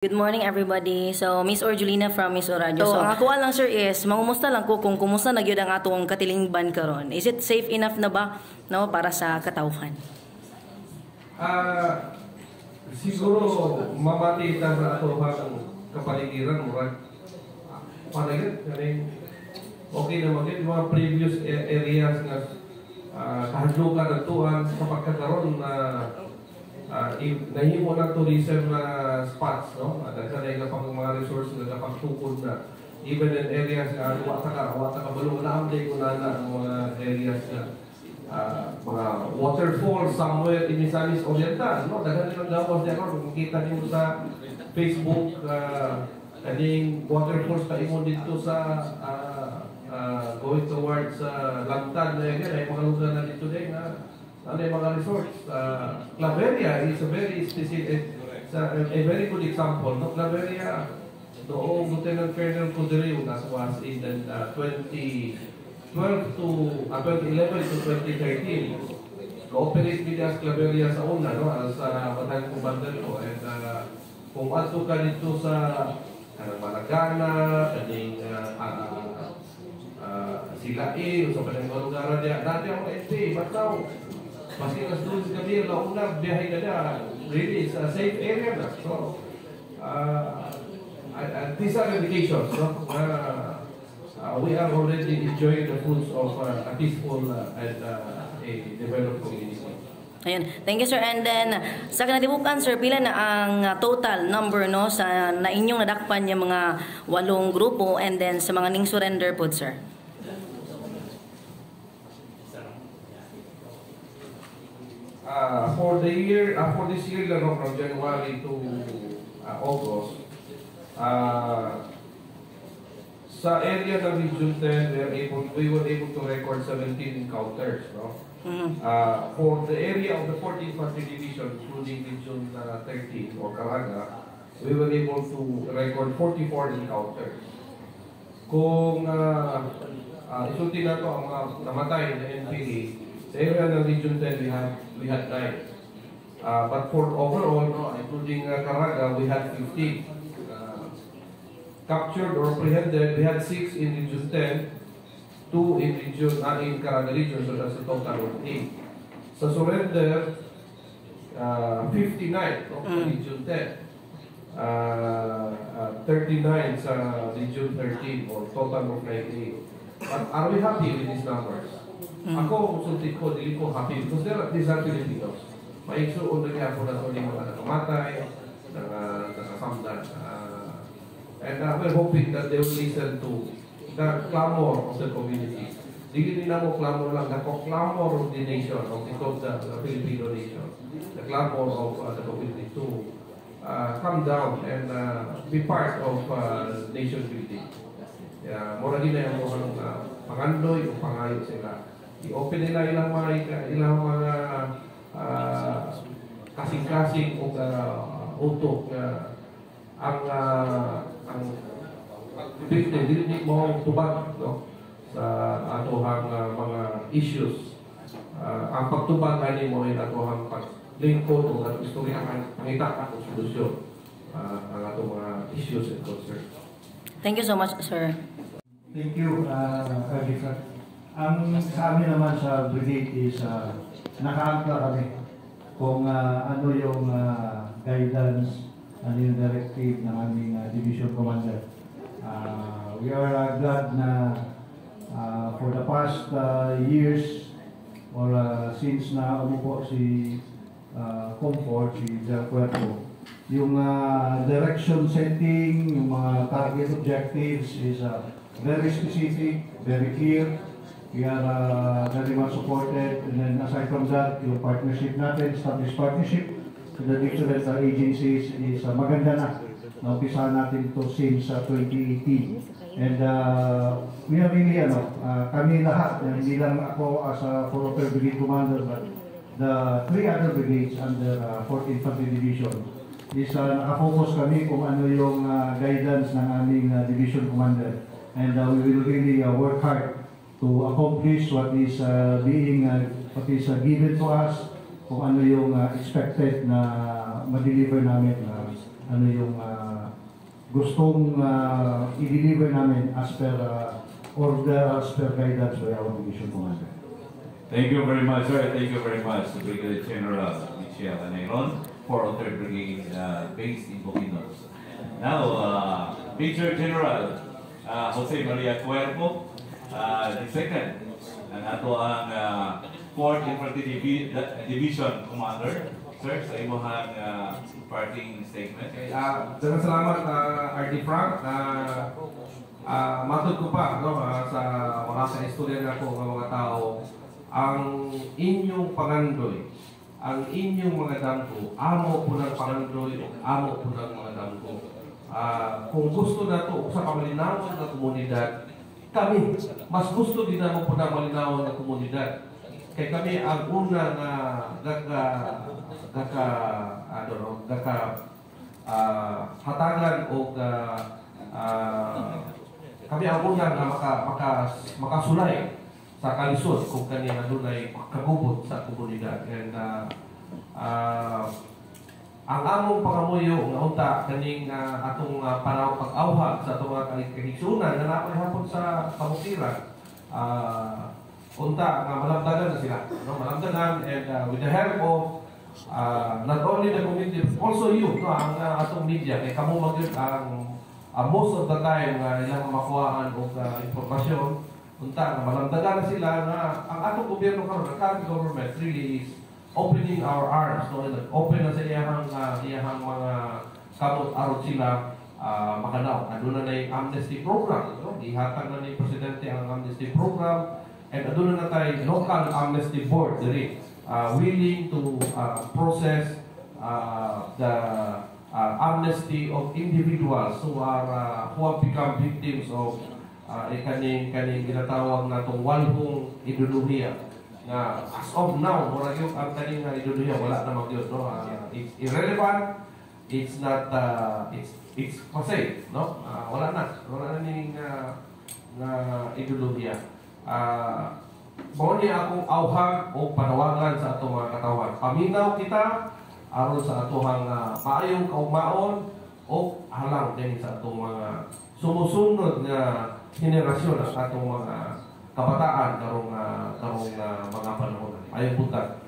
Good morning, everybody. So Miss Orjulina from Miss Oradio. So ang ako lang, sir, is mangumusta lang ko kung kumusta na gyud ang atong katilingban karon. Is it safe enough na ba, no, para sa katawhan? Ah, siguro mamati ta sa ato ang kapaligiran, murag panagit kaning okay na magid mga previous areas nga kahadlukan nagtuan sa pagkakaroon na nahimo na tourism na spots, no? Daghan na pang mga resources na napagtukod na even in areas nga wa ta kabalo na amday ko na ang mga areas na mga waterfalls somewhere in Misamis Oriental, no? Daghan nilang gawas diyan karon. Kung makita nimo sa Facebook, kaning waterfalls pa imo dito sa going towards Langtad na yan, ay mga lugar na dito din na ano yung mga resorts. Claveria is a very specific, it's a very good example. No? Claveria, noong Lieutenant Colonel Cuderiu, that was in the 2012 to 2011 to 2013. Cooperate with as Claveria sa una, no? As battalion commander ko. And kung adto ka dito sa kanang Malagana, kaning Silai, o sa kanang mga lugar niya, dati ang NPA, but now, maski alas 12 gabi, launa, biyahe ka na, really, it's a safe area na. So, and these are indications, no? Na we are already enjoying the fruits of a peaceful and a developed community. Ayun. Thank you, sir. And then sa kinatibukan, sir, pila na ang total number, no, sa na inyong nadakpan yung mga walong grupo and then sa mga ning surrender pod, sir? For the year, for this year lang, no, from January to August, sa area ng Region 10, we were able to record 17 encounters, no? For the area of the 4th Infantry Division, including Region 13 or Caraga, we were able to record 44 encounters. Kung isulti na to ang mga namatay na NPA, sa area ng Region 10, we had 9. But for overall, no, including Caraga, we had 15. Captured or apprehended, we had 6 in Region 10, 2 in Caraga region, so that's a total of 8. Sa surrender, 59, no, sa Region 10. 39 sa Region 13 or total of 98. But are we happy with these numbers? Ako, sulti ko, dili ko happy because these are Filipinos. Maigsuon na gyapon na ito mga nakamatay, nakasamdan. And we're hoping that they will listen to the clamor of the community. Dili nila mo clamor lang, the clamor of the nation, of the Filipino nation, the clamor of the community to come down and be part of nation building. Yeah, mura din na yung mga pangandoy o pangayo sila. I-open nila ilang mga kasing-kasing o utok nga ang pagpipil dili ni mo tubag, no, sa atohang mga issues. Ang pagtubag ani mo ay atohang paglingkod o atong istoryahan, pangita atong solusyon ang atong mga issues and concerns. Thank you so much, sir. Thank you, Erika. Ang sa amin naman sa brigade is nakaangkla kami kung ano yung guidance, ano yung directive ng aming division commander. We are glad na for the past years or since na umupo si Comfort, si Del Cuerpo, yung direction setting, yung mga target objectives is very specific, very clear. We are very much supported. And then aside from that, yung partnership natin, established partnership with the different agencies is maganda na. Naumpisa natin to since 2018. And we are really, ano, kami lahat, hindi lang ako as a 4 Brigade Commander, but the three other brigades under 4th Infantry Division is nakafocus kami kung ano yung guidance ng aming division commander. And we will really work hard to accomplish what is given to us, kung ano yung expected na ma-deliver namin. ano yung gustong i-deliver namin as per order, as per guidance by our division commander. Thank you very much, sir. Thank you very much to Brigadier General Michel Anayron for 3rd Brigade based in Bukidnon. Now, Major General Jose Maria Cuervo, the second, ang ato ang 4th Infantry Division Commander. Sir, sa imong parting statement. Okay, daghang salamat, RD Frank. Matod ko pa, no, sa mga kaistorya nako nga mga tao, ang inyong pangandoy, ang inyong mga damgo, amo po ng pangandoy o amo po ng mga damgo. Kung gusto nato sa kamalinawon nga komunidad, kami, mas gusto din namo po ng malinawon nga komunidad. Kay kami ang una nga gaka gaka ano no, gaka hatagan o kami ang una nga maka, maka makasulay sa kalisod kung kani adunay kagubot sa komunidad. And ang among pangamuyo nga unta kaning atong panaw pag-awhag sa atong mga kahigsunan nga naa hapon sa kabukiran, unta nga malamdagan na sila, no, malamdagan, and with the help of not only the community but also you, no, ang atong media, kay kamo man gyud ang most of the time nga ilang makuhaan og impormasyon. Unta nga malamdagan na sila nga ang atong gobyerno karon, the current government, really is opening our arms, no, open na sa iyahang mga kamot aron sila makanaw. Aduna na amnesty program, no, gihatag na ni presidente ang amnesty program, and aduna na tay local amnesty board diri willing to process the amnesty of individuals who have become victims of kaning ginatawag natong walhong ideolohiya nga as of now mura gyud ang kaning nga ideolohiya wala na magyud, no. It's irrelevant, it's not it's passé, no. Wala na ning nga ideolohiya. Mao ni akong awhag o panawagan sa atong mga katawhan. Paminaw kita aron sa atohang maayong kaugmaon o halang din sa atong mga sumusunod nga henerasyon, ang atong mga kabataan karong mga panahon. Ayong buntag.